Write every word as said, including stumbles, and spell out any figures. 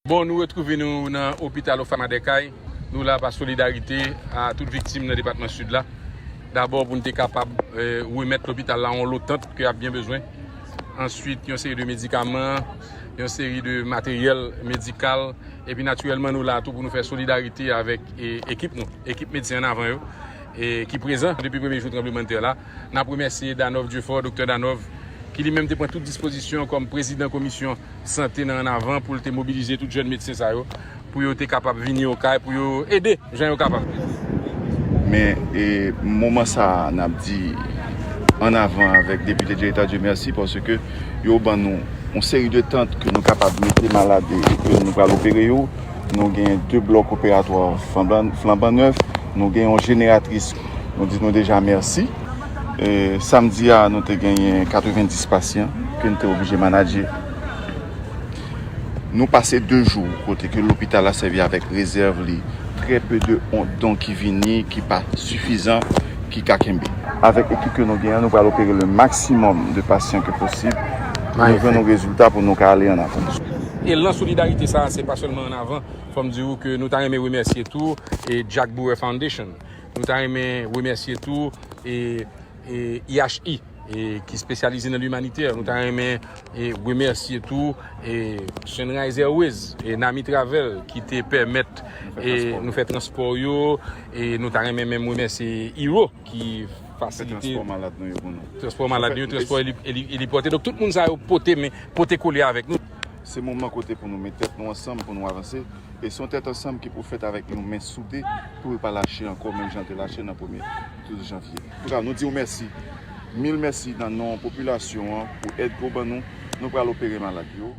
Bon, nou retwouve nou nan opital Ofama Dèkay. Nou la pa solidarite a tout viktim nan depatman Sid la. Dabò pou n te kapab eh, remèt lopital la yon lo tant ke y ap byen bezwen. Answit, yon seri de medikaman, yon seri de materyèl medikal. Epi natirèlman, nou la tou pou nou fè solidarite avèk eh, ekip nou, ekip medsen Annavan yo, eh, ki prezan depi premye jou tranblemanntè la. N ap remèsye Danov Dieufort, Doktè Danov, ki li menm te pran tout dispozisyon kòm prezidan komisyon sante nan Annavan pou l te mobilize tout jèn medsen sa yo, pou yo te kapab vini okay, pou yo ede jan yo kapab. Men e, moman sa a, n ap di Annavan avèk depite Jerita Dieu merci paske yo ban nou yon seri de tant ke nou kapab mete malad e ke nou pral opere yo. Nou gen de blòk operatwa flanban, flanban nèf, nou gen yon jeneratris. Nou di nou deja mèsi. E, samdi a, nou te genyen katrevenndis pasyan ke n te oblije manadje. Nou pase de jou kote ke lopital la sèvi avèk rezèv li, trè pe de on- don ki vini, ki pa sifizan, ki ka kenbe. Avèk ekip ke nou genyen, nou pral opere le maksimòm de pasyan ke posib. Nou jwenn yon rezilta pou nou ka ale Annavan. Elan solidarite sa a, se pa sèlman Annavan. Fò m di w ke nou ta renmen remèsye tou e Jack Brewer Foundation. Nou ta renmen remèsye tou e, e I H I, e, ki espesyalize nan limanitè. Nou ta renmen e, remèsye tou e, Sunrise Airways e Nami Travel ki te pèmèt nou fè e, transpò. Nou fè transpò yo. E nou ta renmen menm remèsye Hero ki fasilite transpò malad nou yo pou nou. Transpò malad nou yo, transpò eli-, eli-, elipòte. Donk, tout moun sa yo pote men, pote kole avèk nou. Se moman kote pou nou met tèt nou ansanm pou nou avanse. E se yon tèt ansanm ki pou fèt avèk yon men soude pou yo pa lache ankò, menm jan te lache nan premye douz janvye. Antouka, nou di w mèsi. Mil mèsi nan non popilasyon an pou èd ke w ban nou. Nou pral opere malad yo.